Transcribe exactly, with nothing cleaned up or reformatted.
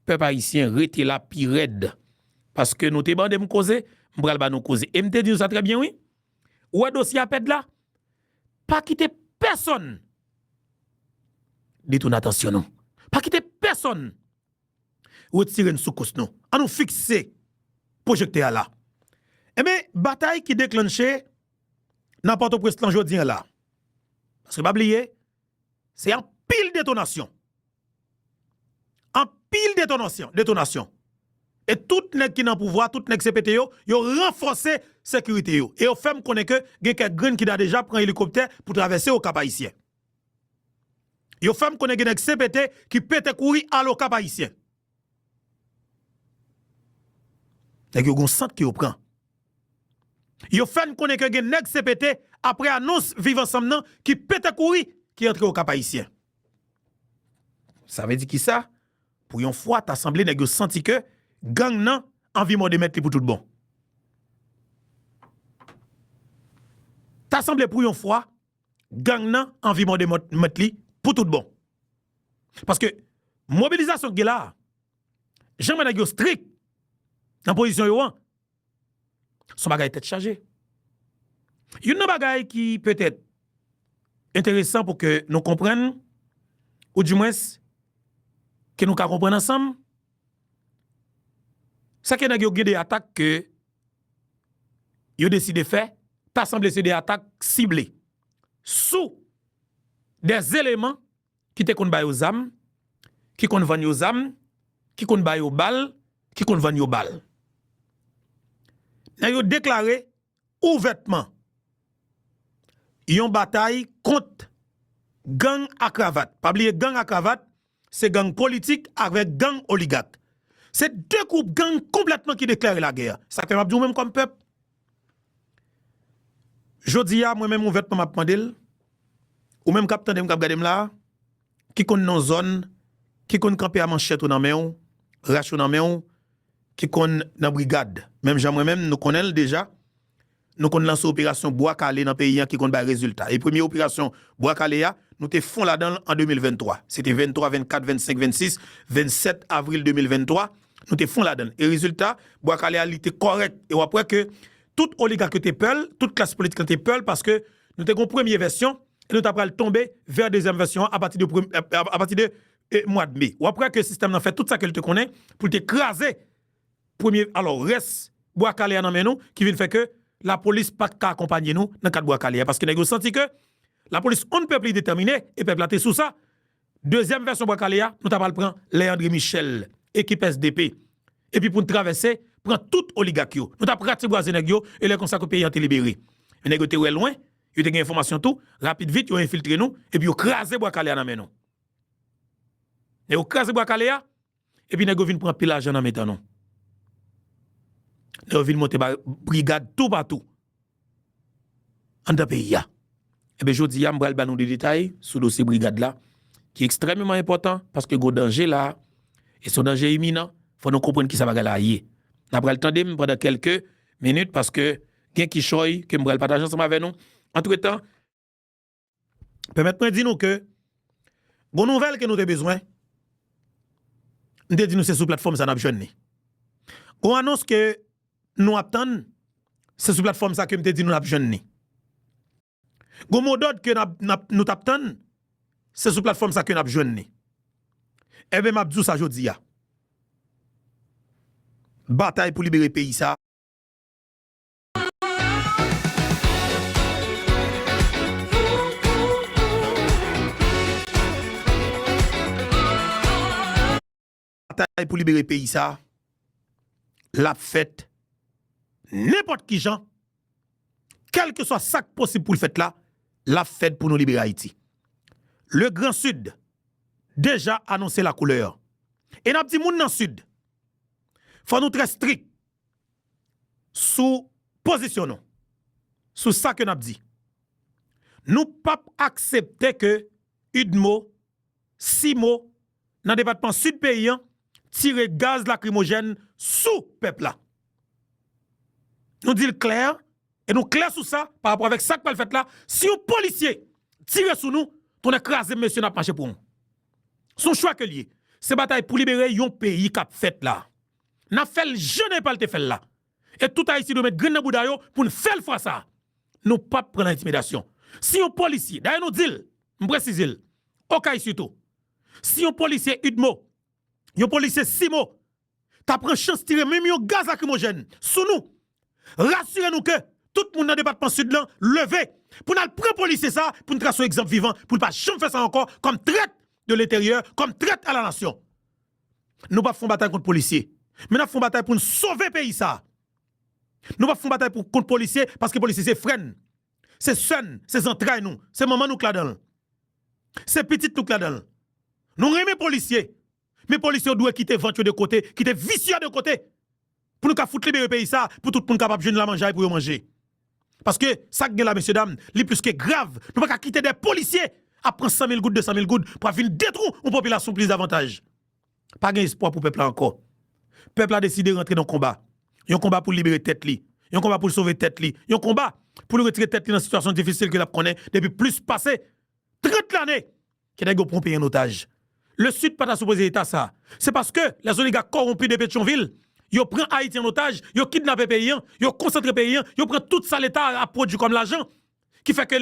pèp ayisyen, rete la pi rèd. Paske nou te mande m koze, m pral ba nou koze. E m te di nou sa trè byen, wi. Ou wè dosye a pèd la? Pa kite pèsonn detounen atansyon nou. Pa kite pèsonn retire n sou kous nou. An nou fikse pwojektè a la. Enben, batay ki deklanche nan Pòtoprens lan jodi a la. Paske pa bliye, se anpil detonasyon. Anpil detonasyon, detonasyon. E tout nèg ki nan pouvwa, tout nèg C P T yo, yo ranfòse sekirite yo. E yo fè m konnen ke gen kèk grenn ki ta deja pran elikoptè pou travèse Okap Ayisyen. Yo fè m konnen gen nèg C P T ki pete kouri al Okap Ayisyen. Nèg yo gon sant ke yo pran. Yo fè n konnen ke gen nèg C P T, apre anons Viv Ansanm nan, ki pete kouri, ki antre Okap Ayisyen. Sa vle di kisa? Pou yon fwa, ta sanble nèg yo santi ke gang nan anvi mòde mèt li pou tout bon. Ta sanble pou yon fwa, gang nan anvi mòde mòt-, mèt li pou tout bon. Paske mobilizasyon k gen la a, jan nèg yo strik nan pozisyon yo an, se yon bagay tèt chaje. Youn nan bagay ki petèt enteresan pou ke nou konprann, oudimwens ke nou ka konprann ansanm, se ke nèg yo gen de atak ke yo deside fè, ta sanble se de atak sible sou de eleman ki te konn ba yo zam, ki konn vann yo zam, ki konn ba yo bal, ki konn vann yo bal. Nèg yo deklare ouvètman yon batay kont gang a kravat. Pa bliye, gang a kravat, se gang politik avèk gang oligak. Se de gwoup gang konplètman ki deklare lagè. Sa k fè m ap di w menm kòm pèp, jodi a, mwen menm ouvètman m ap mande l, ou menm k ap tande m, k ap gade m la a, ki konn nan zòn, ki konn kanpe a manchèt ou nan men w, rach ou nan men w, ki konn nan brigad. Menm jan mwen menm, nou konnen l deja, nou konn lanse operasyon Bwa Kale nan peyi an ki konn bay rezilta. E premye operasyon Bwa Kale a, nou te fon ladan l an de mil venntwa. Se te venntwa, vennkat, vennsenk, vennsis, vennsèt avril de mil venntwa, nou te fon ladan l. E rezilta, Bwa Kale a, li te kòrèk. E w ap wè ke tout oligak yo te pè l, tout klas politik lan te pè l, paske nou te gon premye vèsyon, e nou ta pral tonbe vè dezyèm vèsyon an apati de prem-, apati de, e, mwa de me. W ap wè ke sistèm nan fè tout sa ke l te konnen pou l te kraze premye, alò, rès Bwa Kale a nan men nou, ki vin fè ke lapolis pa t ka akonpanye nou nan kad Bwa Kale a, paske nèg yo santi ke lapolis on pèp li detèmine, e pèp la te sou sa. Dezyèm vèsyon Bwa Kale a, nou ta pral pran lè André Michel, ekip S D P. Epi pou n travèse, pran tout oligak yo. Nou t ap ratibwaze nèg yo, e lè konsa ke peyi an te libere. Men nèg yo te wè lwen, yo te gen enfòmasyon tou, rapid vit, yo enfiltre nou, epi yo kraze Bwa Kale a nan men nou. Nèg yo kraze Bwa Kale a, epi nèg yo vin pran pil lajan nan mitan nou. Nèg yo vin monte ba-, brigad toupatou anndan peyi a. Ebyen, jodi a, m pral ba nou de detay sou dosye brigad la, ki ekstrèmeman enpòtan, paske gon danje la, e se yon danje iminan, fò nou konprann kisa bagay la ye. N a pral tande m pandan kèlke minit, paske gen kichòy ke m pral pataje ansanm avè nou. Antretan, pèmèt mwen di nou ke gon nouvèl ke nou te bezwen, m te di nou se sou platfòm sa n ap jwenn li. Gon anons ke nou ap tann, se sou platfòm sa ke m te di nou n ap jwenn li. Gon modòd ke n ap, n ap, nou t ap tann, se sou platfòm sa ke n ap jwenn li. Enben, m ap di w sa jodi a. Batay pou libere peyi sa. Batay pou libere peyi sa, l ap fèt nenpòt ki jan, kèlkeswa sa k posib pou l fèt la, l ap fèt pou nou libere Ayiti. Le Grand Sud deja anonse lakoulè. E n ap di moun nan Sid, fò nou trè strik sou pozisyon nou, sou sa ke n ap di. Nou p ap aksepte ke UDMO, CIMO, nan depatman Sid peyi an, tire gaz lakrimojèn sou pèp la. Nou di l klè, e nou klè sou sa, pa rapò avèk sa k pral fèt la, si yon polisye tire sou nou, tonnè kraze m, mesye, n ap mache pou nou. Se yon chwa ke l ye. Se batay pou libere yon peyi k ap fèt la. N ap fè l jan Nepal te fè l la. E tout Ayisyen dwe met grenn nan bouda yo pou n fè l fwa sa. Nou p ap pran nan entimidasyon. Si yon polisye, dayè nou di l, m presize l, Okay sitou, si yon polisye UDMO, yon polisye CIMO, ta pran chans tire menm yon gaz lakrimojèn sou nou, rasire nou ke tout moun nan depatman Sid lan leve pou n al pran polisye sa a, pou n trase yon egzanp vivan, pou l pa janm fè sa ankò kòm trèt de lenteryè, kòm trèt a la nasyon. Nou p ap fè yon batay kont polisye, men n ap fè yon batay pou n sove peyi sa a. Nou p ap fè yon batay pou, kont polisye, paske polisye se frè n, se sè n, se zantray nou, se manman nou k ladan l, se pitit nou k ladan l. Nou renmen polisye, men polisye yo dwe kite vant yo de kote, kite vis yo de kote, pou nou ka fout libere peyi sa, pou tout moun kapab jwenn lamanjay pou yo manje. Paske sa k gen la, mesye dam, li plis ke grav. Nou pa ka kite de polisye ap pran san mil goud, de san mil goud pou ap vin detwi yon popilasyon plis davantaj. Pa gen espwa pou pèp la ankò. Pèp la deside rantre nan konba. Yon konba pou l libere tèt li. Yon konba pou l sove tèt li. Yon konba pou l retire tèt li nan sitiyasyon difisil ke l ap konnen depi plis pase trant lane ke nèg yo pran peyi an otaj. Le Sid pa ta sipoze eta sa. Se paske lèzoligak kòwonpi de Petyonvil, yo pran Ayiti an otaj, yo kidnape peyi an, yo konsantre peyi an, yo pran tout sa Leta ap pwodui kòm lajan, ki fè ke